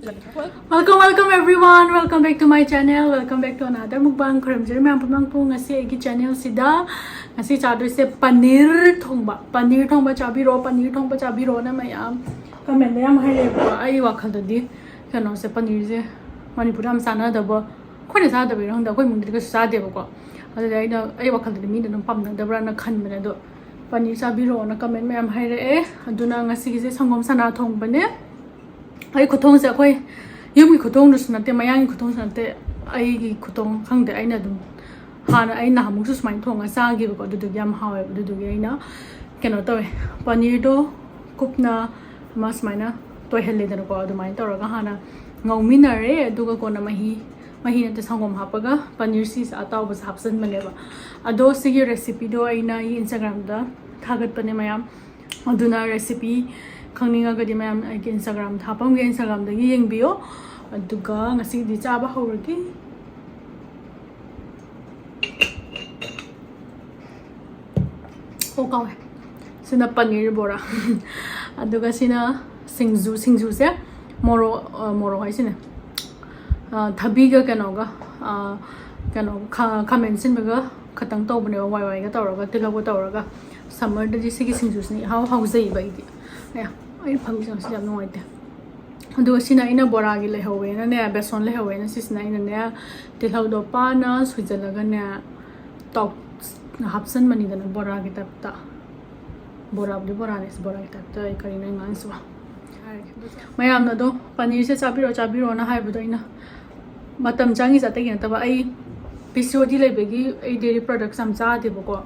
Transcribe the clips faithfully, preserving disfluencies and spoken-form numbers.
Welcome, welcome everyone. Welcome back to my channel. Welcome back to another mukbang. ꯈꯨꯔꯨꯝꯖꯔꯤ ꯃꯌꯥꯝ ꯄꯨꯝꯅꯃꯛꯄꯨ꯫ ꯉꯁꯤ ꯑꯩꯒꯤ channelꯁꯤꯗ ꯉꯁꯤ ꯆꯥꯗꯣꯏꯁꯦ ꯄꯅꯤꯔ ꯊꯣꯡꯕ꯫ ꯄꯅꯤꯔ ꯊꯣꯡꯕ ꯆꯥꯕꯤꯔꯣ, ꯄꯅꯤꯔ ꯊꯣꯡꯕ ꯆꯥꯕꯤꯔꯣꯅ ꯃꯌꯥꯝ commentꯗ ꯌꯥꯝ ꯍꯥꯏꯔꯛꯑꯦꯕꯀꯣ꯫ ꯑꯩ ꯋꯥꯈꯜꯗꯗꯤ ꯀꯩꯅꯣꯁꯦ, ꯄꯅꯤꯔꯁꯦ ꯃꯅꯤꯄꯨꯔꯗ ꯌꯥꯝ ꯆꯥꯟꯅꯗꯕ, ꯑꯩꯈꯣꯏꯅ ꯆꯥꯗꯕꯩꯔ ꯈꯪꯗꯦ, ꯑꯩꯈꯣꯏ ꯏꯃꯨꯡꯗꯗꯤ ꯀꯩꯁꯨ ꯆꯥꯗꯦꯕꯀꯣ꯫ ꯑꯗꯨꯗꯤ ꯑꯩꯅ, ꯑꯩ ꯋꯥꯈꯜꯗꯗꯤ ꯃꯤꯅ ꯑꯗꯨꯝ ꯄꯥꯝꯅꯗꯕ꯭ꯔꯥꯅ ꯈꯟꯕꯅꯦ꯫ ꯑꯗꯣ ꯄꯅꯤꯔ ꯆꯥꯕꯤꯔꯣꯅ comment ꯃꯌꯥꯝ ꯍꯥꯏꯔꯛꯑꯦ꯫ ꯑꯗꯨꯅ ꯉꯁꯤꯒꯤꯁꯦ ꯁꯪꯒꯣꯝ ꯁꯅꯥ ꯊꯣꯡꯕꯅꯦ꯫ ꯑꯩ ꯈꯨꯊꯣꯡꯁꯦ ꯑꯩꯈꯣꯏ ꯌꯨꯝꯒꯤ ꯈꯨꯊꯣꯡꯗꯨꯁꯨ ꯅꯠꯇꯦ, ꯃꯌꯥꯡꯒꯤ ꯈꯨꯊꯣꯡꯁꯨ ꯅꯠꯇꯦ, ꯑꯩꯒꯤ ꯈꯨꯊꯣꯡ ꯈꯪꯗꯦ꯫ ꯑꯩꯅ ꯑꯗꯨꯝ ꯍꯥꯟꯅ ꯑꯩ ꯅꯍꯥꯟꯃꯨꯛꯁꯨ ꯁꯨꯃꯥꯏꯅ ꯊꯣꯡꯉꯒ ꯆꯥꯈꯤꯕꯀꯣ, ꯑꯗꯨꯗꯨꯒꯤ ꯌꯥꯝ ꯍꯥꯎꯋꯦꯕ꯫ ꯑꯗꯨꯗꯨꯒꯤ ꯑꯩꯅ ꯀꯩꯅꯣ ꯇꯧꯋꯦ, ꯄꯅꯤꯔꯗꯣ ꯀꯨꯞꯅ ꯑꯃ ꯁꯨꯃꯥꯏꯅ ꯇꯣꯏꯍꯜꯂꯦꯗꯅꯀꯣ꯫ ꯑꯗꯨꯃꯥꯏꯅ ꯇꯧꯔꯒ ꯍꯥꯟꯅ ꯉꯧꯃꯤꯟꯅꯔꯦ, ꯑꯗꯨꯒ ꯀꯣꯟꯅ ꯃꯍꯤ, ꯃꯍꯤ ꯅꯠꯇꯦ, ꯁꯪꯒꯣꯝ ꯍꯥꯞꯄꯒ ꯄꯅꯤꯔ ꯁꯤꯁꯦ ꯑꯇꯥꯎꯕꯁꯦ ꯍꯥꯞꯆꯤꯟꯕꯅꯦꯕ꯫ ꯑꯗꯣ ꯁꯤꯒꯤ recipeꯗꯣ ꯑꯩꯅ ꯑꯩꯒꯤ Instagramꯗ ꯊꯥꯒꯠꯄꯅꯦ ꯃꯌꯥꯝ, ꯑꯗꯨꯅ recipe ꯈꯪꯅꯤꯡꯉꯒꯗꯤ ꯃꯌꯥꯝ ꯑꯩꯒꯤ Instagramꯗ ꯍꯥꯞꯄꯝꯒꯦ, Instagramꯗꯒꯤ ꯌꯦꯡꯕꯤꯌꯣ꯫ ꯑꯗꯨꯒ ꯉꯁꯤꯒꯤꯗꯤ ꯆꯥꯕ ꯍꯧꯔꯒꯦ꯫ ꯑꯣ, ꯀꯥꯎꯋꯦ꯫ ꯁꯤꯅ ꯄꯅꯤꯔ ꯕꯣꯔꯥ꯫ ꯑꯗꯨꯒ ꯁꯤꯅ ꯁꯤꯡꯖꯨ꯫ ꯁꯤꯡꯖꯨꯁꯦ ꯃꯣꯔꯣꯛ, ꯑ, ꯃꯣꯔꯣꯛ ꯍꯥꯏꯁꯤꯅꯦ, ꯑ, ꯊꯕꯤꯒ ꯀꯩꯅꯣꯒ, ꯑ, ꯀꯩꯅꯣ, ꯈꯥ-, ꯈꯥꯃꯦꯟ ꯑꯁꯤꯟꯕꯒ ꯈꯇꯪ ꯇꯧꯕꯅꯦꯕ, ꯋꯥꯏ ꯋꯥꯏꯒ ꯇꯧꯔꯒ, ꯇꯤꯜꯍꯧꯒ ꯇꯧꯔꯒ꯫ Summerꯗꯗꯤ ꯁꯤꯒꯤ ꯁꯤꯡꯖꯨꯁꯤꯅ ꯏꯍꯥꯎ ꯍꯥꯎꯖꯩꯕ ꯑꯩꯗꯤ꯫ ꯑꯌꯥ, ꯑꯩꯅ ꯐꯝꯃꯤꯁꯦ ꯉꯁꯤꯗꯤ ꯌꯥꯝ ꯅꯨꯡꯉꯥꯏꯇꯦ꯫ ꯑꯗꯨꯒ ꯁꯤꯅ ꯑꯩꯅ ꯕꯣꯔꯥꯒꯤ ꯂꯩꯍꯧꯋꯦꯅꯅꯦ, ꯕꯦꯁꯣꯟ ꯂꯩꯍꯧꯋꯦꯅ ꯁꯤꯁꯤꯅ ꯑꯩꯅꯅꯦ, ꯇꯤꯜꯍꯧꯗꯣ ꯄꯥꯅ ꯁꯣꯏꯖꯜꯂꯒꯅꯦ, ꯇꯧ-, ꯍꯥꯞꯆꯟꯕꯅꯤꯗꯅ ꯕꯣꯔꯥꯒꯤ typeꯇ꯫ ꯕꯣꯔꯥꯕꯨꯗꯤ ꯕꯣꯔꯥꯅꯦ, ꯁꯤ ꯕꯣꯔꯥꯒꯤ typeꯇ ꯑꯩ ꯀꯔꯤꯅꯣ ꯑꯩ ꯉꯥꯡꯉꯤꯁꯤꯕꯣ? ꯃꯌꯥꯝꯅ ꯑꯗꯣ ꯄꯅꯤꯔꯁꯦ ꯆꯥꯕꯤꯔꯣ, ꯆꯥꯕꯤꯔꯣꯅ ꯍꯥꯏꯕꯗꯣ ꯑꯩꯅ ꯃꯇꯝ ꯆꯪꯉꯤꯁꯦ ꯑꯇꯩꯒꯤ ꯅꯠꯇꯕ, ꯑꯩ P C O D ꯂꯩꯕꯒꯤ ꯑꯩ dairy products ꯌꯥꯝ ꯆꯥꯗꯦꯕꯀꯣ꯫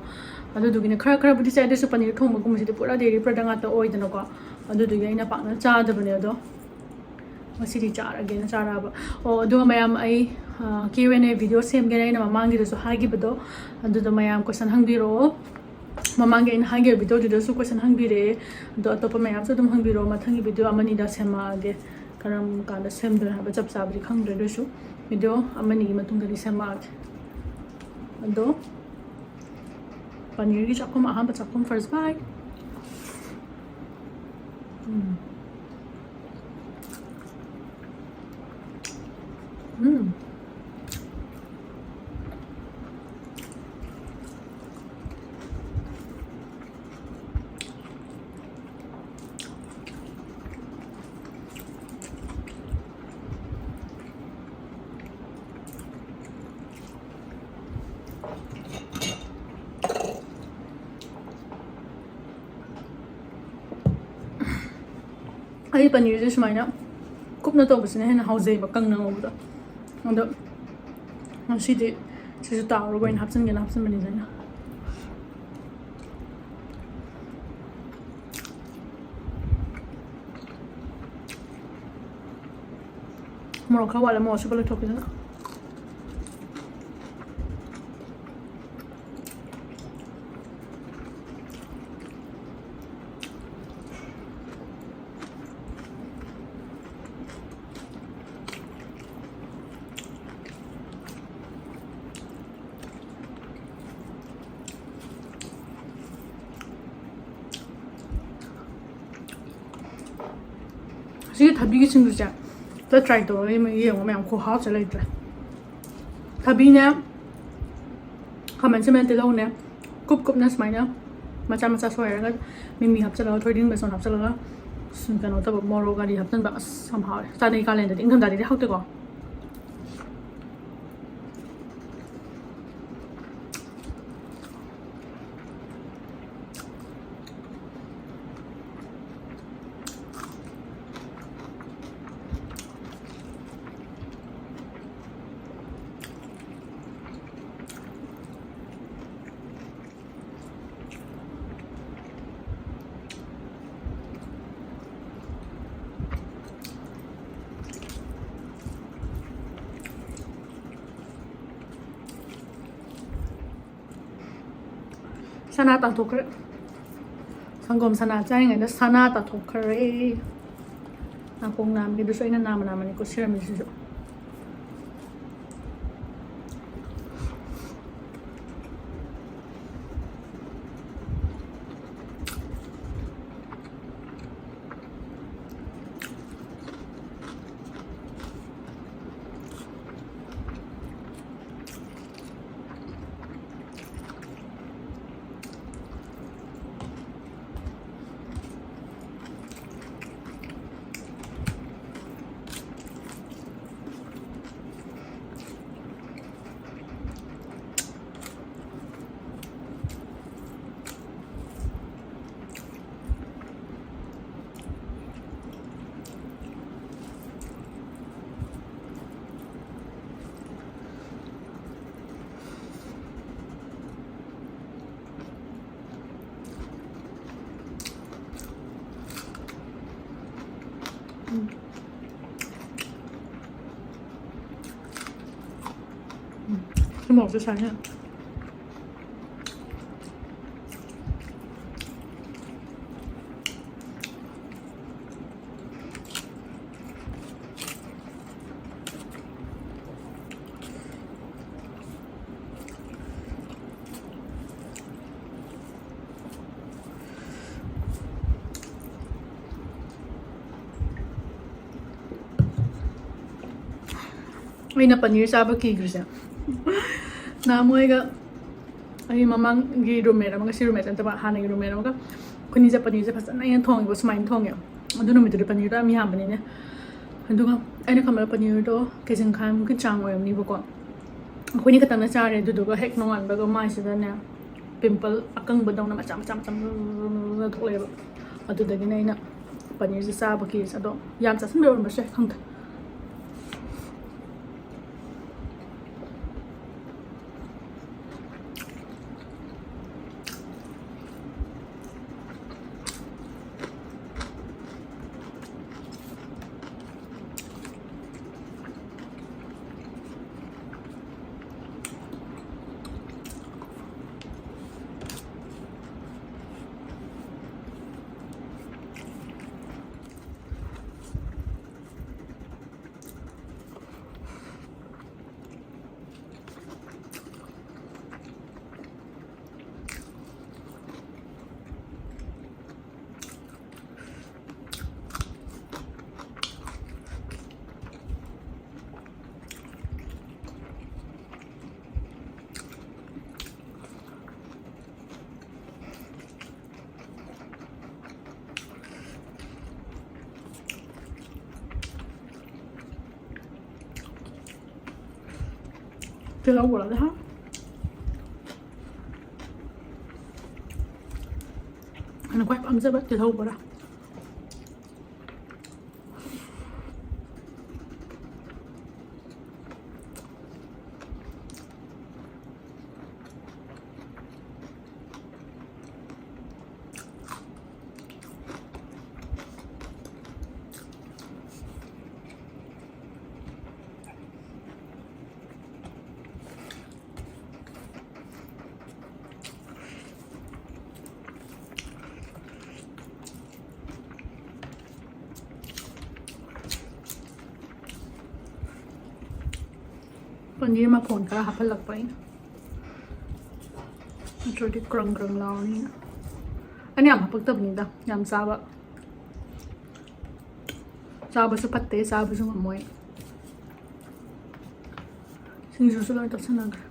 ꯑꯗꯨꯗꯨꯒꯤꯅꯦ ꯈꯔ ꯈꯔꯕꯨꯗꯤ ꯆꯥꯏ, ꯑꯗꯨꯁꯨ ꯄꯅꯤꯔ ꯊꯣꯡꯕꯒꯨꯝꯕꯁꯤꯗꯤ ꯄꯨꯔꯥ dairy product ꯉꯥꯛꯇ ꯑꯣꯏꯗꯅꯀꯣ꯫ ꯑꯗꯨꯗꯨꯒꯤ ꯑꯩꯅ ꯄꯥꯛꯅ ꯆꯥꯗꯕꯅꯦ꯫ ꯑꯗꯣ ꯉꯁꯤꯗꯤ ꯆꯥꯔꯒꯦꯅ ꯆꯥꯔꯛꯑꯕ꯫ ꯑꯣ, ꯑꯗꯨꯒ ꯃꯌꯥꯝ ꯑꯩ, ꯑ, Q and A video ꯁꯦꯝꯒꯦꯅ ꯑꯩꯅ ꯃꯃꯥꯡꯒꯤꯗꯁꯨ ꯍꯥꯏꯈꯤꯕꯗꯣ, ꯑꯗꯨꯗꯣ ꯃꯌꯥꯝ question ꯍꯪꯕꯤꯔꯛꯑꯣ꯫ ꯃꯃꯥꯡꯒꯤ ꯑꯩꯅ ꯍꯥꯏꯈꯤꯕ videoꯗꯨꯗꯁꯨ question ꯍꯪꯕꯤꯔꯛꯑꯦ꯫ ꯑꯗꯣ ꯑꯇꯣꯞꯄ ꯃꯌꯥꯝꯁꯨ ꯑꯗꯨꯝ ꯍꯪꯕꯤꯔꯛꯑꯣ꯫ ꯃꯊꯪꯒꯤ video ꯑꯃꯅꯤꯗ ꯁꯦꯝꯃꯛꯑꯒꯦ꯫ ꯀꯔꯝ ꯀꯥꯟꯗ ꯁꯦꯝꯗꯣꯏꯅꯣ ꯍꯥꯏꯕ ꯆꯞ ꯆꯥꯕꯗꯤ ꯈꯪꯗ꯭ꯔꯦ, ꯑꯗꯨꯏꯁꯨ video ꯑꯃꯅꯤꯒꯤ ꯃꯇꯨꯡꯗꯗꯤ ꯁꯦꯝꯃꯛꯑꯒꯦ꯫ ꯑꯗꯣ ꯄꯅꯤꯔꯒꯤ ꯆꯥꯛꯈꯨꯝ, ꯑꯍꯥꯟꯕ ꯆꯥꯛꯈꯨꯝ, first bite꯫ ꯎꯝ꯫ ꯑꯩ ꯄꯅꯤꯔꯁꯦ ꯁꯨꯃꯥꯏꯅ ꯀꯨꯞꯅ ꯇꯧꯕꯁꯤꯅ ꯍꯦꯟꯅ ꯍꯥꯎꯖꯩꯕ, ꯀꯪꯅ ꯉꯧꯕꯗꯣ꯫ ꯑꯗꯣ ꯉꯁꯤꯗꯤ ꯁꯤꯁꯨ ꯇꯥꯎꯔꯒ ꯑꯣꯏꯅ ꯍꯥꯞꯆꯤꯟꯒꯦꯅ ꯍꯥꯞꯆꯤꯟꯕꯅꯤꯗ ꯑꯩꯅ꯫ ꯃꯣꯔꯣꯛ ꯈꯔ ꯋꯥꯠꯂꯦ, ꯃꯣꯔꯣꯛ ꯑꯁꯨꯕ ꯂꯣꯏꯊꯣꯛꯈꯤꯗꯅ꯫ ꯁꯤꯒꯤ ꯊꯕꯤꯒꯤ ꯁꯤꯡꯖꯨꯁꯦ ꯑꯝꯇ try ꯇꯧꯔꯒ ꯌꯦꯡꯉꯣ ꯃꯌꯥꯝ, ꯈꯨꯍꯥꯎꯁꯦ ꯂꯩꯇ꯭ꯔꯦ꯫ ꯊꯕꯤꯅꯦ, ꯈꯥꯃꯦꯟ ꯑꯁꯤꯟꯕꯅꯦ, ꯇꯤꯜꯍꯧꯅꯦ, ꯀꯨꯞ ꯀꯨꯞꯅ ꯁꯨꯃꯥꯏꯅ ꯃꯆꯥ ꯃꯆꯥ ꯁꯣꯏꯔꯒ, ꯃꯤꯃꯤ ꯍꯥꯞꯆꯤꯜꯂꯒ, ꯊꯣꯏꯗꯤꯡ ꯕꯦꯁꯣꯟ ꯍꯥꯞꯆꯤꯜꯂꯒ, ꯁꯨꯝ ꯀꯩꯅꯣ ꯇꯧꯕ, ꯃꯣꯔꯣꯛ ꯉꯥꯔꯤ ꯍꯥꯞꯆꯤꯟꯕ, ꯑꯁ ꯌꯥꯝ ꯍꯥꯎꯋꯦ꯫ ꯆꯥꯅꯩ ꯀꯥꯂꯦꯟꯗꯗꯤ, ꯏꯪꯊꯝꯊꯥꯗꯗꯤ ꯍꯥꯎꯇꯦꯀꯣ꯫ ꯁꯅꯥ ꯇꯥꯊꯣꯛꯈ꯭ꯔꯦ꯫ ꯁꯪꯒꯣꯝ ꯁꯅꯥ ꯆꯥꯔꯤꯉꯩꯗ ꯁꯅꯥ ꯇꯥꯊꯣꯛꯈ꯭ꯔꯦ꯫ ꯅꯥꯀꯣꯡ ꯅꯥꯝꯒꯤꯗꯨꯁꯨ ꯑꯩꯅ ꯅꯥꯝꯃ ꯅꯥꯝꯃꯅꯤꯀꯣ ꯁꯤꯔꯝꯃꯤꯁꯤꯁꯨ꯫ ꯎꯝ꯫ ꯎꯝ꯫ ꯁꯤ ꯃꯣꯔꯣꯛꯁꯦ ꯁꯥꯏꯅꯦ꯫ ꯑꯩꯅ ꯄꯅꯤꯔ ꯆꯥꯕ ꯀꯤꯈ꯭ꯔꯤꯁꯦ ꯅꯍꯥꯟꯃꯨꯛ ꯑꯩꯒ ꯑꯩꯒꯤ ꯃꯃꯥꯡꯒꯤ roommate ꯑꯃꯒ, ꯁꯤ roommate ꯅꯠꯇꯕ ꯍꯥꯟꯅꯒꯤ roommate ꯑꯃꯒ ꯑꯩꯈꯣꯏꯅꯤꯁꯦ ꯄꯅꯤꯔꯁꯦ ꯐꯖꯅ ꯑꯩꯅ ꯊꯣꯡꯉꯦꯕ, ꯁꯨꯃꯥꯏꯅ ꯊꯣꯡꯉꯦ꯫ ꯑꯗꯨ ꯅꯨꯃꯤꯠꯇꯨꯗꯤ ꯄꯅꯤꯔꯗꯣ ꯌꯥꯝ ꯌꯥꯝꯕꯅꯤꯅꯦ꯫ ꯑꯗꯨꯒ ꯑꯩꯅ ꯈꯟꯕꯗ ꯄꯅꯤꯔꯗꯣ ꯀꯦꯖꯤ ꯃꯈꯥꯏꯃꯨꯛꯀꯤ ꯆꯥꯡ ꯑꯣꯏꯔꯝꯅꯤꯕꯀꯣ꯫ ꯑꯩꯈꯣꯏꯅꯤ ꯈꯛꯇꯪꯅ ꯆꯥꯔꯦ꯫ ꯑꯗꯨꯗꯨꯒ ꯍꯦꯛ ꯅꯣꯡꯉꯥꯟꯕꯒ ꯃꯥꯏꯁꯤꯗꯅꯦ pimple ꯑꯀꯪꯕꯗꯧꯅ ꯃꯆꯥ ꯃꯆꯥ ꯃꯆꯥ ꯊꯣꯛꯂꯛꯑꯦꯕ꯫ ꯑꯗꯨꯗꯒꯤꯅꯦ ꯑꯩꯅ ꯄꯅꯤꯔꯁꯦ ꯆꯥꯕ ꯀꯤꯔꯤꯁꯦ꯫ ꯑꯗꯣ ꯌꯥꯝ ꯆꯥꯁꯤꯟꯕ ꯑꯣꯏꯔꯝꯕꯁꯨ ꯌꯥꯏ, ꯈꯪꯗꯦ꯫ ꯇꯤꯜꯍꯧ ꯕꯣꯔꯥꯁꯦ ꯍꯥꯎ꯫ ꯑꯩꯅ ꯈ꯭ꯋꯥꯏ ꯄꯥꯝꯖꯕ ꯇꯤꯜꯍꯧ ꯕꯣꯔꯥ꯫ ꯄꯅꯤꯔ ꯃꯐꯣꯟ ꯈꯔ ꯍꯥꯞꯍꯜꯂꯛꯄ ꯑꯩꯅ, ꯅꯠꯇ꯭ꯔꯗꯤ ꯀ꯭ꯔꯪ ꯀ꯭ꯔꯪ ꯂꯥꯎꯔꯅꯤꯅ꯫ ꯑꯩꯅ ꯌꯥꯝ ꯍꯥꯄꯛꯇꯕꯅꯤꯗ, ꯌꯥꯝ ꯆꯥꯕ, ꯆꯥꯕꯁꯨ ꯐꯠꯇꯦ, ꯆꯥꯕꯁꯨ ꯉꯝꯃꯣꯏ꯫ ꯁꯤꯡꯖꯨꯁꯨ ꯂꯣꯏ ꯇꯣꯠꯁꯟꯅꯈ꯭ꯔꯦ꯫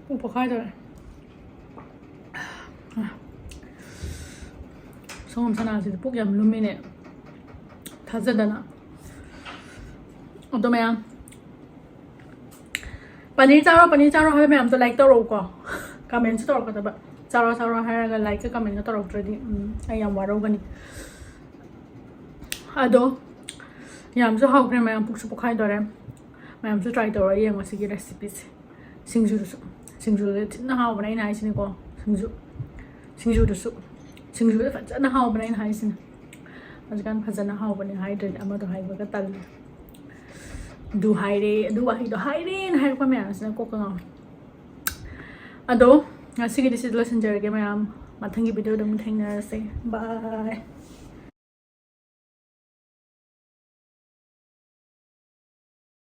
ꯄꯨꯛ ꯄꯣꯛꯈꯥꯏꯗꯧꯔꯦ꯫ ꯁꯪꯒꯣꯝ ꯁꯅꯥꯁꯤꯗꯤ ꯄꯨꯛ ꯌꯥꯝ ꯂꯨꯝꯃꯤꯅꯦ, ꯊꯥꯖꯗꯅ꯫ ꯑꯗꯣ ꯃꯌꯥꯝ, ꯄꯅꯤꯔ ꯆꯥꯔꯣ, ꯄꯅꯤꯔ ꯆꯥꯔꯣ ꯍꯥꯏꯕ ꯃꯌꯥꯝꯗꯣ like ꯇꯧꯔꯛꯎꯀꯣ꯫ Commentꯁꯨ ꯇꯧꯔꯛꯀꯗꯕ꯫ ꯆꯥꯔꯣ, ꯆꯥꯔꯣ ꯍꯥꯏꯔꯒ likeꯀ commentꯀ ꯇꯧꯔꯛꯇ꯭ꯔꯗꯤ, ꯎꯝ, ꯑꯩ ꯌꯥꯝ ꯋꯥꯔꯧꯒꯅꯤ꯫ ꯑꯗꯣ ꯌꯥꯝꯁꯨ ꯍꯥꯎꯈ꯭ꯔꯦ ꯃꯌꯥꯝ, ꯄꯨꯛꯁꯨ ꯄꯣꯛꯈꯥꯏꯗꯣꯔꯦ꯫ ꯃꯌꯥꯝꯁꯨ try ꯇꯧꯔ ꯌꯦꯡꯉꯣ ꯁꯤꯒꯤ recipeꯁꯦ꯫ ꯁꯤꯡꯖꯨꯗꯨꯁꯨ, ꯁꯤꯡꯖꯨꯗꯨ ꯊꯤꯅ ꯍꯥꯎꯕꯅꯦ ꯑꯩꯅ ꯍꯥꯏꯁꯤꯅꯤꯀꯣ꯫ ꯁꯤꯡꯖꯨ, ꯁꯤꯡꯖꯨꯗꯨꯁꯨ, ꯁꯤꯡꯖꯨꯗ ꯐꯖꯅ ꯍꯥꯎꯕꯅꯦ ꯑꯩꯅ ꯍꯥꯏꯁꯤꯅꯤ꯫ ꯍꯧꯖꯤꯛꯀꯥꯟ ꯐꯖꯅ ꯍꯥꯎꯕꯅꯦ ꯍꯥꯏꯗ꯭ꯔꯗꯤ ꯑꯃꯗꯣ ꯍꯥꯏꯕꯒ ꯇꯜꯂꯦ꯫ ꯑꯗꯨ ꯍꯥꯏꯔꯦ, ꯑꯗꯨ ꯋꯥꯍꯩꯗꯣ ꯍꯥꯏꯔꯦꯅ ꯍꯥꯏꯔꯛꯄ ꯃꯌꯥꯝꯁꯤꯅ ꯀꯣꯛꯀ ꯉꯥꯎꯋꯦ꯫ ꯑꯗꯣ ꯉꯁꯤꯒꯤꯗꯤ ꯁꯤꯗ ꯂꯣꯏꯁꯤꯟꯖꯔꯒꯦ ꯃꯌꯥꯝ꯫ ꯃꯊꯪꯒꯤ videoꯗ ꯑꯃꯨꯛ ꯊꯦꯡꯅꯔꯁꯦ꯫ Bye꯫